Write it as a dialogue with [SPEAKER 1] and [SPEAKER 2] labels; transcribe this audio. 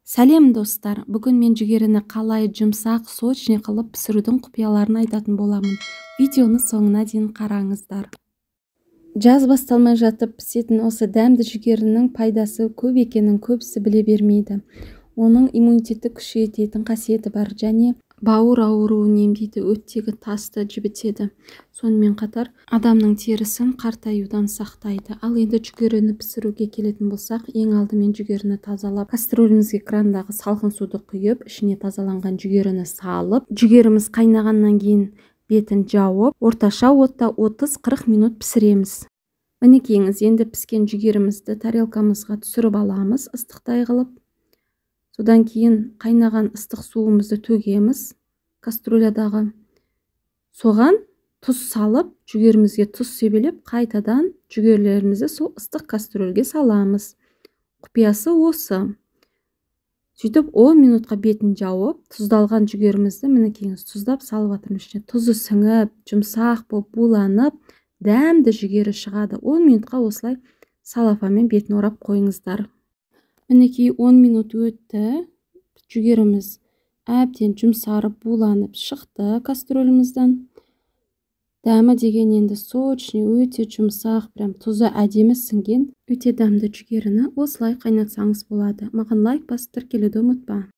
[SPEAKER 1] Сәлем, достар! Бүгін мен жүгеріні қалай жұмсақ, сочный қылып пісірудің құпияларын айтатын боламын. Видеоны соңына дейін қараңыздар. Жаз басталмай жатып пісетін осы дәмді жүгерінің пайдасы көп екенін көбісі біле бермейді. Оның иммунитетті күшейтетін қасиеті бар және бауыр ауруын емдейді, өттегі тасты жібітеді. Сонымен қатар адамның терісін қартаюдан сақтайды. Ал енді жүгеріні пісіруге келетін болсақ, ең алдымен жүгеріні тазалап, кастрюлімізге крандағы салқын суды құйып, ішіне тазаланған жүгеріні салып, жүгеріміз қайнағаннан кейін бетін жауып, орташа отта 30-40 минут пісіреміз. Мінекейіңіз, енді піскен жүгерімізді тарелкамызға түсіріп аламыз ыстықтай қылып. Содан кейін қайнаған ыстық суымызды төгеміз кастрюлядағы. Соған тұз салып, жүгерімізге тұз себелеп, қайтадан жүгерлерімізді сол ыстық кастрюльге саламыз. Құпиясы осы. Сөйтіп 10 минутқа бетін жауып, тұздалған жүгерімізді, мінекейіңіз, тұздап салып жатырмын ішіне. Тұзы сіңіп, жұмсақ болып буланып, дәмді жүгері шығады. 10 минутқа осылай салафанмен бетін орап қойыңыздар. Мінекей, 10 минут өтті. Жүгеріміз әбден жұмсарып, буланып шықты кастрюлімізден. Дәмі деген енді сочный, өте жұмсақ, прям тұзы әдемі сіңген, өте дәмді жүгеріні осылай қайнатсаңыз болады. Маған лайк басып, тіркелуді ұмытпа.